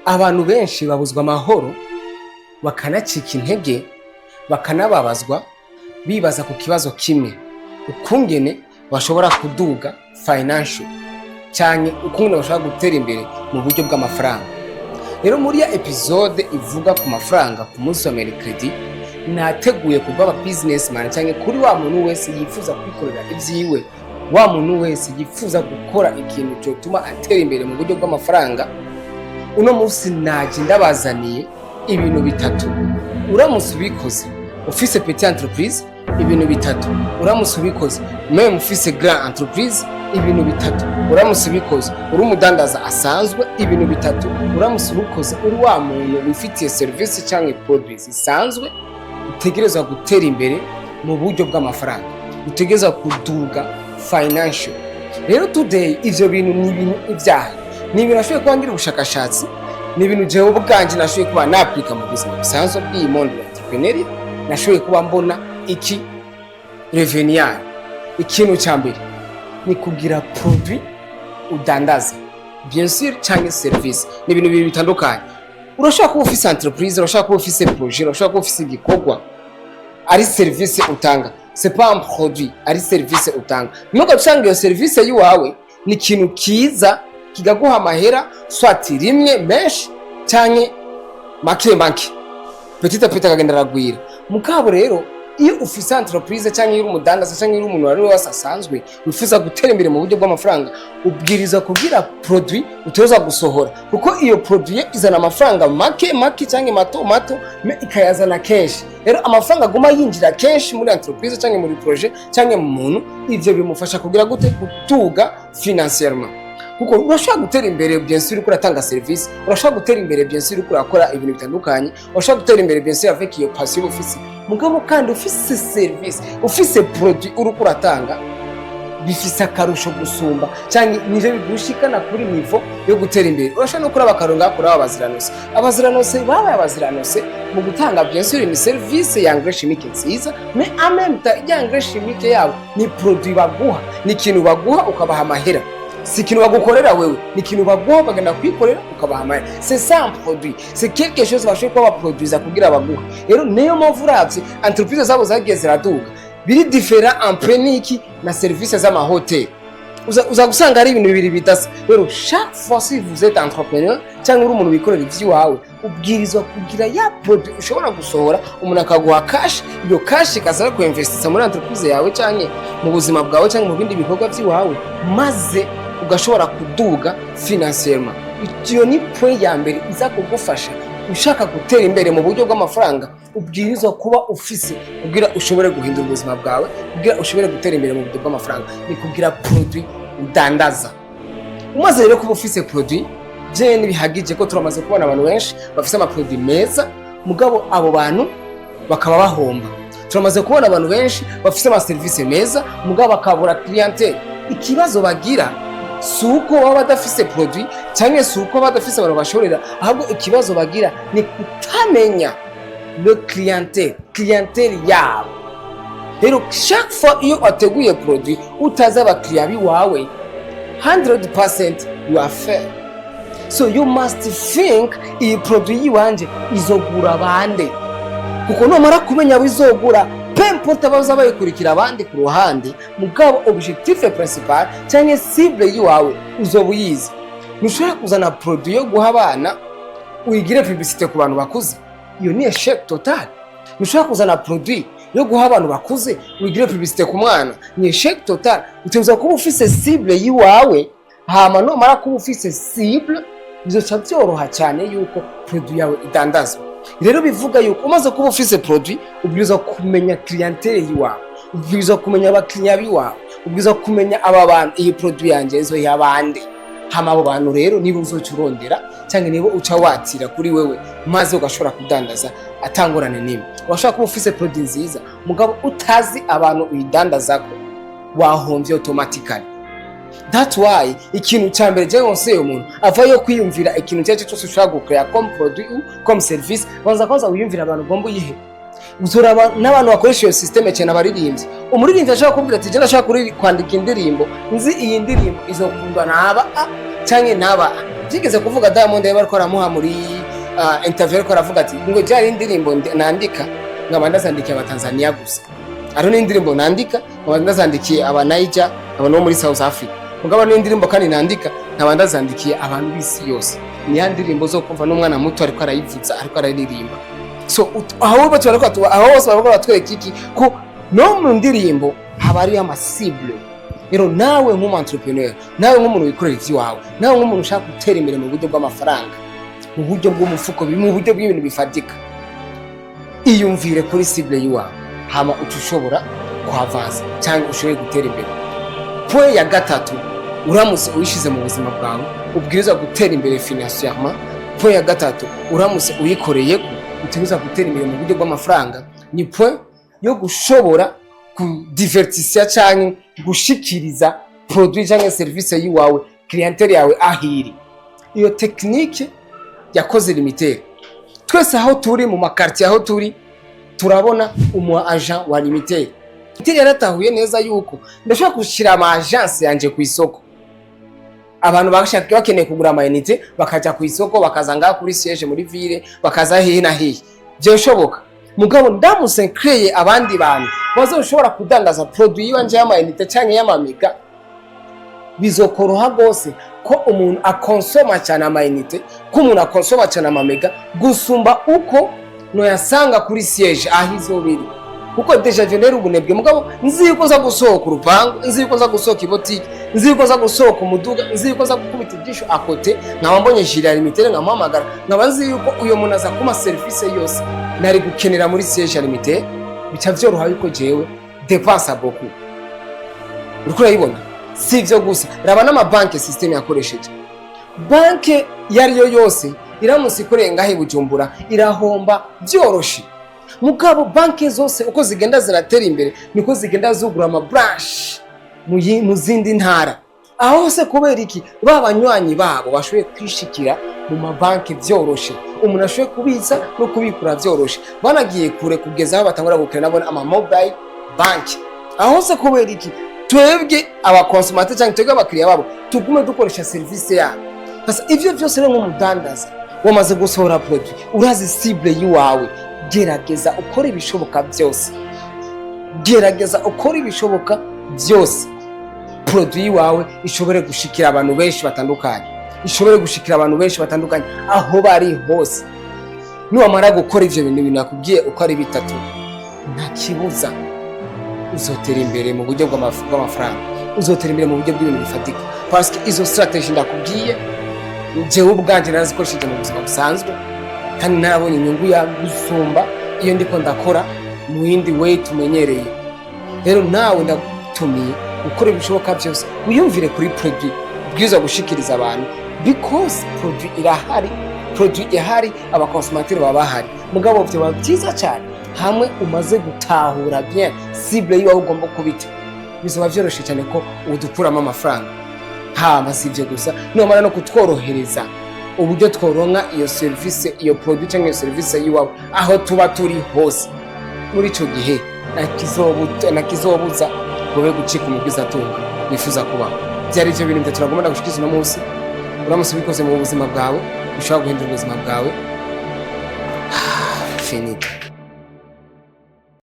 Abantu benshi babuzwa amahoro, bakanacika intege, bakanababazwa, bibaza ku kibazo kimwe: ukungene bashobora kuduga financial canke ukungene bashobora gutera imbere mu buryo bw'amafaranga. Rero muri ya episode ivuga ku mafaranga ku munsi wa mercredi, nateguye kubw'aba businessman canke kuri wa muntu wese yifuza kwikorera ivyiwe, wa muntu wese yifuza gukora ikintu cyotuma atera imbere mu buryo bw'amafaranga. Uno munsi naje ndabazaniye ibintu bitatu uramutse ubikoze ufise petite entreprise, ibintu bitatu uramutse ubikoze même ufise grand entreprise, ibintu bitatu uramutse ubikoze uri umudandaza asanzwe, ibintu bitatu uramutse ubikoze uri wa muntu wifitiye service cyangwa produit zisanzwe, utegerezwa gutera imbere mu buryo bw'amafaranga, utegerezwa kuduga financial. Rero today ivyo bintu ni ibintu ivyaha, ni ibintu nashoboye kuba ngira ubushakashatsi, ni ibintu jewe ubwanje nashoboye kuba naplika mu buzima busanzwe bw'iyi monde ya entrepreneuriat, nashoboye kuba mbona iki revenu yayo. Ikintu cya mbere ni kugira produit udandaza, bien sûr, cyangwa service. Ni ibintu bibiri bitandukanye. Urashobora kuba ufise entreprise, urashobora kuba ufise projet, urashobora kuba ufise igikorwa ari service utanga, c'est pas un produit, ari service utanga. Nuko usanga iyo service yiwawe ni ikintu kiza kikaguha amahera, soit rimwe menshi canke make make, petit à petit akagenda aragwira. Mugabo rero iyo ufise entreprise cyangwa iyo uri umudandaza cyangwa iyo uri umuntu wari wese asanzwe wifuza gutera imbere mu buryo bw'amafaranga, ubwiriza kugira produit utoza gusohora, kuko iyo produit izana amafaranga make make cyangwa mato mato, mais ikayazana kenshi. Rero amafaranga aguma yinjira kenshi muri entreprise cyangwa muri projet cyangwa mu muntu, ivyo bimufasha kugira gute? Kuduga financièrement. Kuko urashobora gutera imbere, bien sûr, uriko uratanga service, urashobora gutera imbere, bien sûr, uriko urakora ibintu bitandukanye, urashobora gutera imbere, bien sûr, avec iyo passion ufise. Mugabo kandi ufise service, ufise produit uriko uratanga, bifise akarusho gusumba cyangwa nivyo bigushikana kuri niveau yo gutera imbere. Urashobora no kuraba akarongo kuri aba baziranose. Abaziranose babaye abaziranose mu gutanga, bien sûr, ni service ya engrais chimique nziza, mais en même temps ya engrais chimique yabo ni produit baguha, ni ikintu baguha ukabaha amahera. Si ikintu bagukorera wewe, ni ikintu baguha ukagenda kwikorera ukabaha amahera. C'est ça un produit, c'est quelque chose bashoboye kuba baproduiza kugira baguhe. Rero niyo mpamvu uravye entreprise zabo zagiye ziraduga, biri différent un peu niki na service z'amahoteli. Uza gusanga ari ibintu bibiri bidasa. Rero chaque fois, si vous êtes entrepreneur cyangwa uri umuntu wikorera ivy'iwawe, ubwirizwa kugira ya produit ushobora gusohora, umuntu akaguha cash, iyo cash ikaza kuinvestisa muri entreprise yawe cyangwa mu buzima bwawe cyangwa mu bindi bikorwa by'iwawe, maze ugashobora kuduga financièrement. Iyo ni point ya mbere iza kugufasha. Ushaka gutera imbere mu buryo bw'amafaranga, ubwirizwa kuba ufise, kugira ushobore guhindura ubuzima bwawe, kugira ushobore gutera imbere mu buryo bw'amafaranga, ni kugira produit udandaza. Umaze rero kuba ufise produit, je ntibihagije ko turamaze kubona abantu benshi bafise amaproduit meza, mugabo abo bantu bakaba bahomba. Turamaze kubona abantu benshi bafise amaserivisi meza, mugabo bakabura clientèle. Ikibazo bagira si uko baba badafise produit cyangwa si uko baba badafise abantu bashorera, ahubwo ikibazo bagira ni kutamenya le clientèle, clientèle yabo. Rero chaque fois iyo wateguye produit utazi abakiriya biwawe, 100% you are fair. So you must think: iyi produit yiwanje izogura bande? Kuko numara kumenya abo izogura, peu importe abaza bayikurikira abandi ku ruhande, mugabo objectif principal cyangwa cible yiwawe uzoba uyizi. Ntushobora kuzana produit yo guha abana uyigire publicité ku bantu bakuze, iyo ni échec total. Ntushobora kuzana produit yo guha abantu bakuze uyigire publicité ku mwana, ni échec total. Utegerezwa kuba ufise cible yiwawe, hama numara kuba ufise cible, bizoca byoroha cyane yuko produit yawe idandazwa. Rero bivuga yuko umaze kuba ufise produit, ubwirizwa kumenya clientèle yiwawe, ubwirizwa kumenya abakiriya biwawe, ubwirizwa kumenya aba bantu iyi produit yanjye izoha abande. Hama abo bantu rero niba uzoca urondera cyangwa niba uca watira kuri wewe, maze ugashobora kudandaza atangorane n'imwe. Urashobora kuba ufise produit nziza, mugabo utazi abantu uyidandazako, wahomvye automatically. That's why ikintu cya mbere je conseille umuntu avayo kwiyumvira ikintu icyo ari cyo cyose ushobora gucrea comme produit ou comme service, banza kwanza wiyumvira abantu ugomba uyihe. Uzuraba n'abantu bakoresha iyo système cyane, abaririmbyi. Umuririmbyi ashobora kubwira ati: "Je ndashaka kwandika indirimbo, nzi iyi ndirimbo izokundwa n'aba a canke n'aba a." Byigeze kuvuga Diamond yari ariko aramuha muri interview, ariko aravuga ati ngo byari indirimbo nandika nkaba ndazandikiye Abatanzania gusa, hariho n'indirimbo nandika nkaba ndazandikiye aba Niger, abantu bo muri South Africa, mugabo n'indirimbo kandi nandika nkaba ndazandikiye abantu b'isi yose. Ni ya ndirimbo zo kumva n'umwana muto ariko arayivuza, ariko araririmba. So aho bose bariko aho bose bariko baratwereka iki? Ko no mu ndirimbo haba hariyo ama cible. Rero nawe nk'umu entrepreneur, nawe nk'umuntu wikorera ivy'iwawe, nawe nk'umuntu ushaka gutera imbere mu buryo bw'amafaranga, mu buryo bw'umufuko, mu buryo bw'ibintu bifatika, iyumvire kuri cible y'iwawe, hama uca ushobora kuhavansa cyangwa ushoboye gutera imbere. Point ya gatatu, uramutse uyishize mu buzima bwawe, ubwirizwa gutera imbere financièrement. Point ya gatatu, uramutse uyikoreye ko utegerezwa gutera imbere mu buryo bw'amafaranga, ni point yo gushobora kudivertisia canke gushikiriza produit canke service yiwawe clientèle yawe ahiri. Iyo technique yakoze Lumitel. Twese aho turi mu ma quartier, aho turi, turabona umu agent wa Lumitel. Lumitel yaratahuye neza yuko ndashobora gushira ama agence yanje ku isoko, abantu bashaka bakeneye kugura ama unité bakaja ku isoko, bakaza ngaha kuri siège muri ville, bakaza hehe na hehe, byoshoboka. Mugabo ndamutse nkreye abandi bantu bazoshobora kudandaza produit yiwanje y'ama unité canke y'ama méga, bizokoroha rwose ko umuntu akonsoma cyane ama unité, ko umuntu akonsoma cyane ama méga gusumba uko noyasanga kuri siège aho izobiri, kuko déjà je ubunebwe. Mugabo nzi yuko nza gusohoka urupangu, nzi yuko nza gusohoka ibotike, nzi yuko nza gusohoka umuduga, nzi yuko nza gukubita ijisho à côté, nkaba mbonye jiri ya Lumitel, nkamuhamagara, nkaba nzi yuko uyo muntu aza kuma serivisi yose nari gukenera muri siège ya Lumitel, bica vyoroha yuko jewe dépensa beaucoup. Uriko urayibona? Si ivyo gusa, raba n'amabanki, système yakoresheje. Banke iyo ari yo yose iramutse ikoreye ngaho i Bujumbura irahomba byoroshe. Mugabo banki zose uko zigenda ziratera imbere niko zigenda zugura ama branche mu zindi ntara. Aho hose kubera iki? Ba banywanyi babo bashoboye kwishikira mu mabanki vyoroshe, umuntu ashoboye kubitsa no kubikura vyoroshe. Banagiye kure kugeza aho batangura gukora nabona ama mobile bank. Aho hose kubera iki? Twebwe aba consommateur cyangwa twebwe abakiriya babo tugume dukoresha serivisi yabo. Sasa ivyo vyose rero, nk'umudandaza wamaze gusohora produit, urazi cible yiwawe, gerageza ukore ibishoboka byose, gerageza ukore ibishoboka byose produit yiwawe ishobore gushikira abantu benshi batandukanye, ishobore gushikira abantu benshi batandukanye aho bari hose. Niwamara gukora ivyo bintu nakubwiye uko ari bitatu, nta kibuza uzotera imbere mu buryo bw'amafaranga, uzotera imbere mu buryo bw'ibintu bifatika, parce que izo stratégie ndakubwiye, jewe ubwanje narazikoresheje mu buzima busanzwe kandi narabonye inyungu ya gusumba iyo ndiko ndakora mu yindi way tumenyereye. Rero nawe ndagutumiye gukora ibishoboka byose, wiyumvire kuri produit ubwirizwa gushikiriza abantu, because produit irahari, produit ihari, aba consommateur baba bahari. Mugabo vyoba byiza cyane hamwe umaze gutahura bien cible yiwawe ugomba kubita, bizoba vyoroshe cyane ko udukuramo amafaranga. Hama si ibyo gusa, niwamara no kutworohereza uburyo tworonka iyo serivisi, iyo produit cyangwa iyo serivisi yiwawe aho tuba turi hose, muri ico gihe ntakizobuza wowe gucika umugwizatunga wifuza kubaho. Byari ivyo bintu bitatu turagomba gushikiza uno munsi. Uramutse ubikoze mu buzima bwawe, bishobora guhindura ubuzima bwawe. Finito.